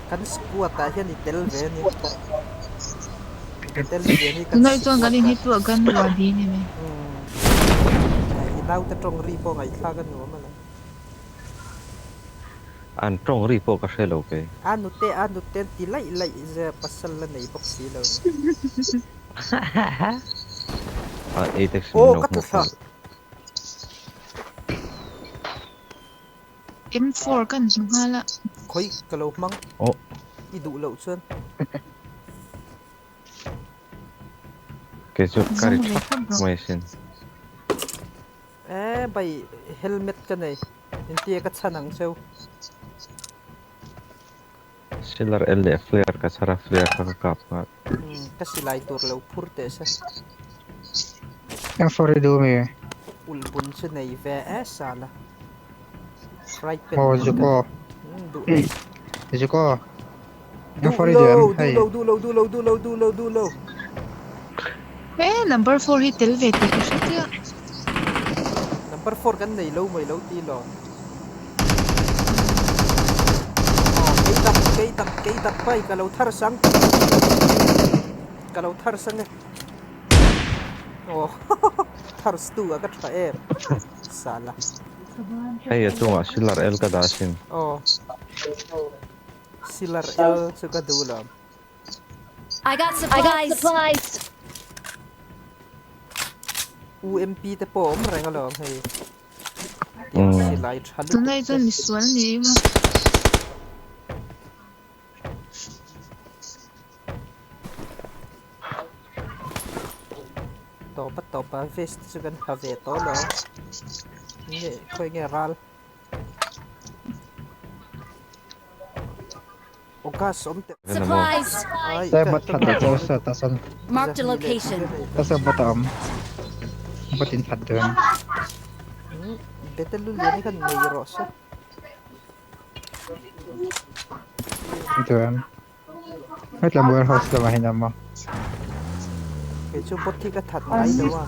Kan squad ah hian i tel ve ania. Betel lian hi kan Tunah chuan squad kan ah. inhi tu a gun wadi ni mai. Umm i naute tawng ri pawh ngaihthlak a nuam alawm. An tawng ri pawh ka hre lo kei. A nute a nute an ti laih laih zia pasal la nei bawk si lo ni. A eight x Aw min lo ka hmuh tla thla. khalh. M4 kan hmu nghal a. Khawi ka lo hmang Aw. i duh loh chuan. Kei chu ka ri Zawng ve thak thlap rawh. mai asin. E bai helmet ka nei intia ka chhan ang cheu. Silar el leh flare ka chhar a, flare kha ka kap nghal. Umm ka silai tur lo phur teh se. M four i duh mi? Ulhbun chu nei ve e sala. Fry pan Maw pawh ka Zuko. umm duh lo. Zuko. M Duh four i lo duh em duh hei. lo duh lo duh lo duh lo duh lo duh lo. He number four hi tel ve tih ka hre chiah. Number four kan nei lo mai lo ti lo. Aw kei tak kei tak kei tak pai ka lo thar sang ka lo thar sang e. Aw thar stu a ka tha em sala. Hei a chungah silar el ka dah asin. Aw silar el chu ka duh lo. I got supplies. UMP te pawh a awm reng alawm hei. Tiang silai tha lutuk Tunlai te. chuan misual ni ema. Tawpa tawpa vest chu kan ha ve tawh lo. Nge khawi nge ral. Aw gas awm teh. Supplies. Ai Sai ka bot ka that lo chaw sa ta sawn. Marked a location. Ta sawn bot a awm. Bot in that dawn. Bete lu lian hi khan nei rawh se. Chuan hetlam warehouse lamah hian a awm a. Kei chu bot hi ka that ngai lo a.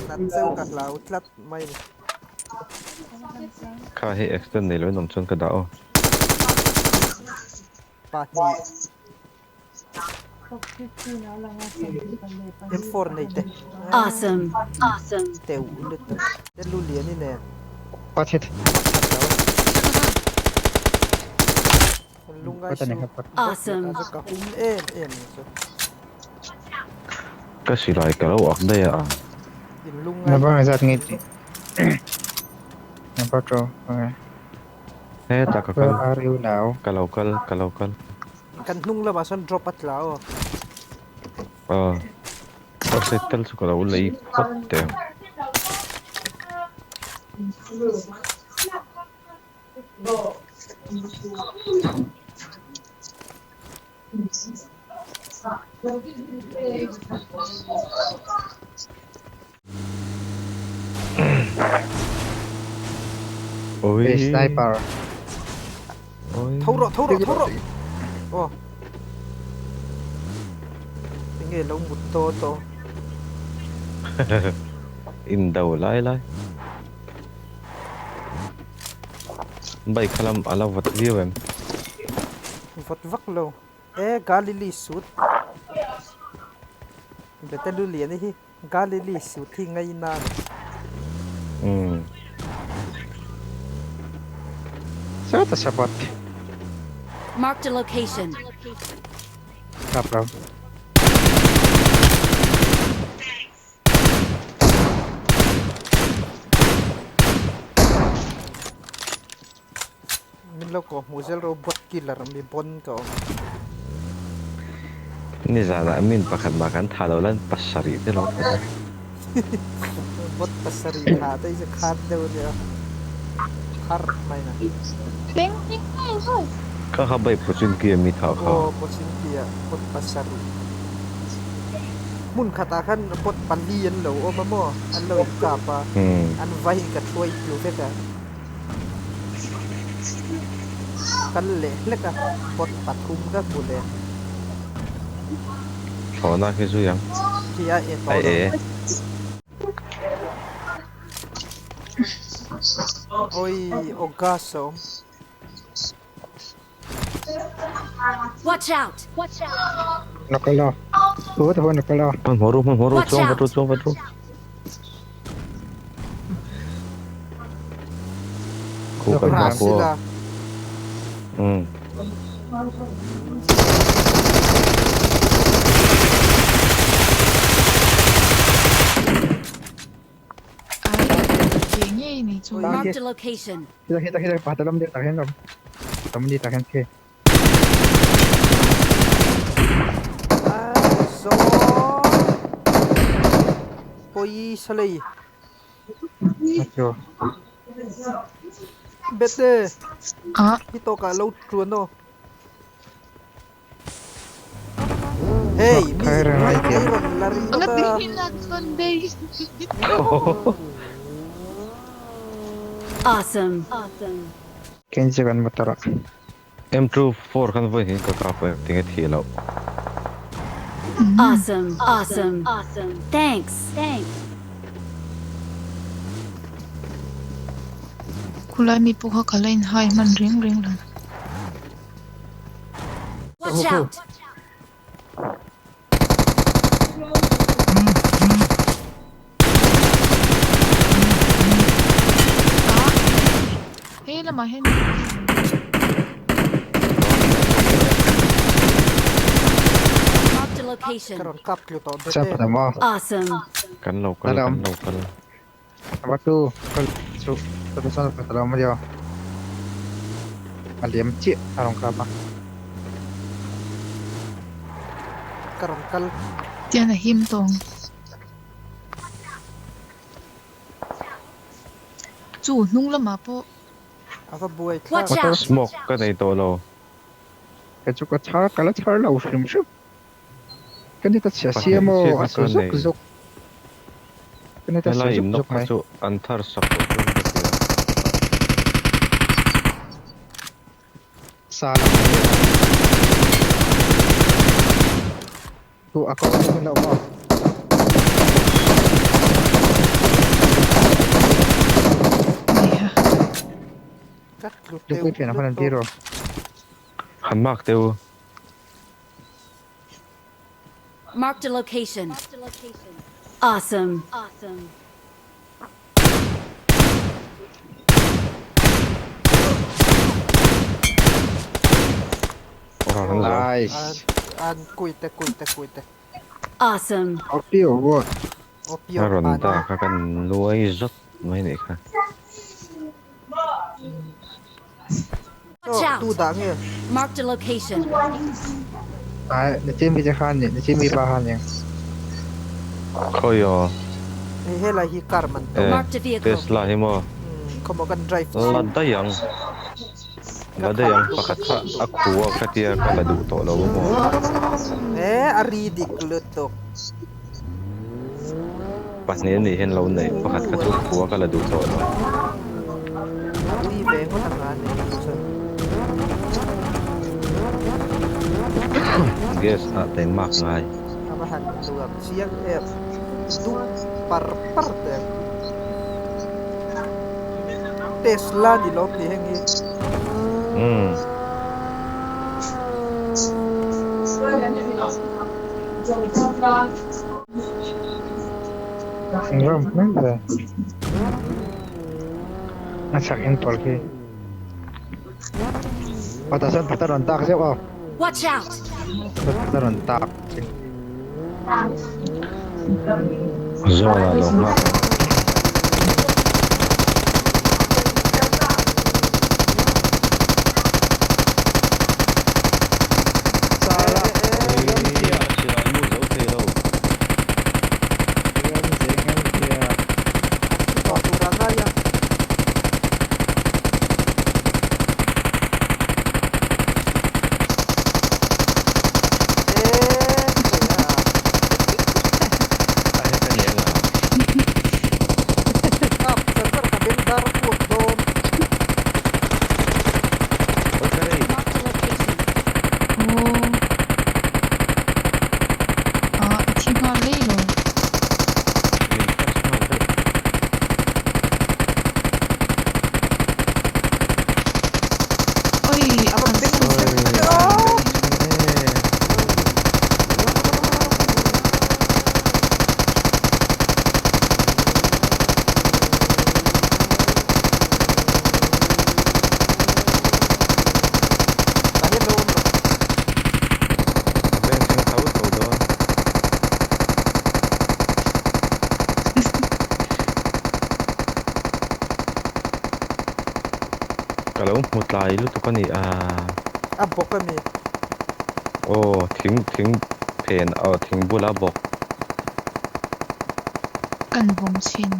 Nat cheu ka hlau tlat mai ni. Kha hei accident nei lo in awm chuan ka dah aw. Pahnih. M4 nei te. Awesome. Awesome. Teuh lutuk. Te lu lian i nen. Pathit. Lungai su. Awesome. Ka hum em em chu. Ka silai ka lo ak daih a. In lungai. Number zat nge ti. Number two. Okay. Hetah ka Where kal. are you now? Ka lo kal, ka lo kal. Kan hnung lamah sawn drop a tla aw. Aw. First aid tal chu ka lo lei phawt teh ang. Hey, sniper. Tho rawh, tho rawh, tho rawh. Aw. Enge lo mut taw taw. Indo lai lai. Bike kha lam a la vawt viau em? Vawt vak lo. E Galili suit. Bete lu lian hi Galili suit hi ngaina a ni. Umm. Sawta sabot. Marked a location. Kap lo. Min lo kawh hmuh zel robot killer mi bon ka awm. Nizanah min pakhat mah kan tha lo lan pasarih te lo that a. Bot pasarih tha te hi chu khat deuh a nia. Har mai na. Peng peng hai hai. Kha kha bai Pochinki a mi tha kha. Aw Pochinki ah bot pasarih. Hmun khatah khan bot pali an lo awm a maw? An lo inkap a, an vai ka thuai tlu vek a. Kal leh hlek a, bot pathum ka hmu leh. Thlawhna khi zui ang. Khi a e A tawh lo. e. Oi, August a awm. Watch out! Nakala. Tu te pawh nakala. Hmanhmawh ru, hmanhmawh ru, Watch chuang vat out! ru, chuang vat ru. Khu kan hma khu aw. Rasila. Umm. Ai, ke ngei ni chu. Oi. Marked a location. Heta heta heta pakhat a lam deuh tah hian awm. Tam ni tah hian khi. Ai zawng. Pawisa lei. A chu. Bete. Ah. Hi tawkah lo tuan aw. Hey, mi mi rawn la ringawt a. Awesome. Kenji kan motor ah. M two four khan vawi hnih ka kap a tinge thih loh. Awesome. Awesome. Thanks. Khulai mi pawh kha ka la inhai hman reng reng lo. Watch out! Ah, he lamah hian Marked a Ka location. rawn kap tlu tawh Chuan bete. pakhat awm aw. Awesome. Kan lo kal, kan lo kal. Number two, kal chu chutah chuan pakhat a lo awm a nia. A liam chiah a rawn kap a. Ka rawn kal. Tian a him tawng. Chu hnung lamah pawh. A va buai thlak. Watch out! Smoke ka nei tawh lo. Kei chu ka chhar ka la chhar lo hrim hrim. Ka ni ta chhia Pahnih sia maw chiah a kha su ka zuk nei. zuk. Ka ni ta chhia Helai zuk in zuk nawk kha mai. chu an thar sak tawh chuan ka hria. Sa lam a ni a. Chu a ko atangin a awm a. Nia. Ka tlu Lupui teuh pianah khan an lutuk. tir aw. Han mark teuh u. Marked a location. Awesome. Nice. An kuite kuite kuite. Awesome. Opio what? Opio A rawn dak a kan luai zawt mai nih kha. Watch out. Tu dah nge? Marked a location. Ai, nichin mi te khan ni, nichin mi pa khan ni. Khawi aw. Hei helai hi car man to. Eh, Marked a vehicle. Tesla hi maw? Khaw maw kan drive La daih ang. La daih ang pakhat kha a khu a ka tia ka la duh tawh lo a maw. Eh, a ri dik lutuk. Pahnih a nih hian lo neih pakhat kha chu khu a ka la duh tawh lo. Ui ve ngawt ang a nei chuan. Gas ah tengmak ngai. A va han nuam chiang em. Duh par par teh ang. Tesla ni lawm ni heng hi. Umm. Engram hmel ve. A chak in pawl khi. Aw tah chuan pakhat a rawn tak zeuh aw. Watch out! Pakhat a rawn tak. Zawn ah lo nghak ang. Ka lo hmu tlai lutuk a ni a. A bawk a mi? Aw, thing thing phen aw thing bula bawk. Kan vawm chhin.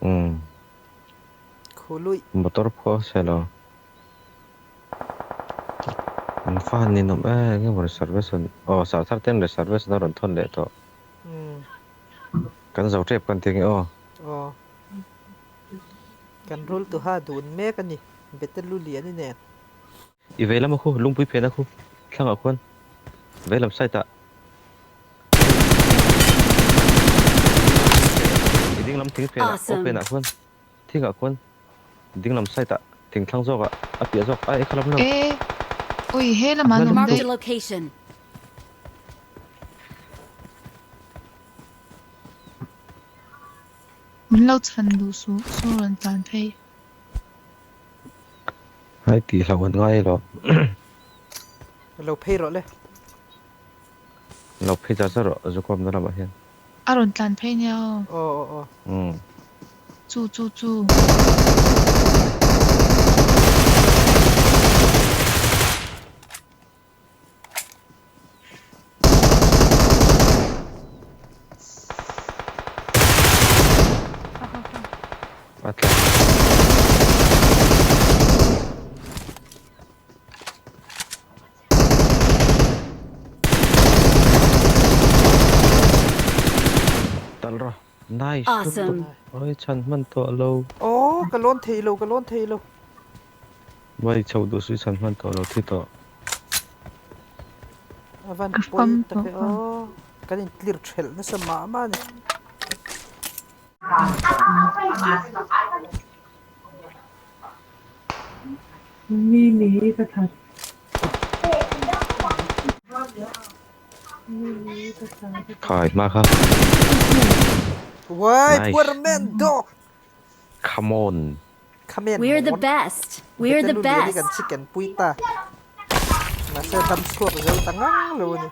Umm. Khului. Motor phuah se lo. An fa han ninawm e, enge maw reservation aw sarthar ten reservation a rawn thawn leh tawh. Umm. Kan zo tep kan ti ange aw. Aw. Kan rul tuha dun mek a ni, bete lu lian i nen. I vei lama khu, lungpui phena khu, thlangah khuan vei lam side ah. I ding lam thing phenah, aw phenah khuan, thingah khuan ding lam side ah thing thlang zawkah a piah zawk a, i kha lam lo. E, ui he lamah an awm Marked daih. a location. Min lo chhan duh suh, saw rawn tlan phei. Hai tih hlauh an ngai lo. Lo phei rawh le. Lo phei char char rawh Zukawmna lamah hian. A rawn tlan phei nia aw. Aw aw aw. Umm. Chu chu chu. A tla. Tal rawh. Nice Awesome. Oi chhan hman tawh lo. Aw ka lawn thei lo ka lawn thei lo. Vai chhoh duh suih chhan hman tawh lo thi tawh. A van Ka pawi fam tak tawh e ka. aw. Kan in clear thelh nasa mah mah a ni. Khai hma kha. Wai Nice. poor man dog. Come on. Khamen We're the mawn. best. We're the Bete lu lian hi kan best. chicken pui ta. Mahse dam chhuak zo ta ngang lo a ni.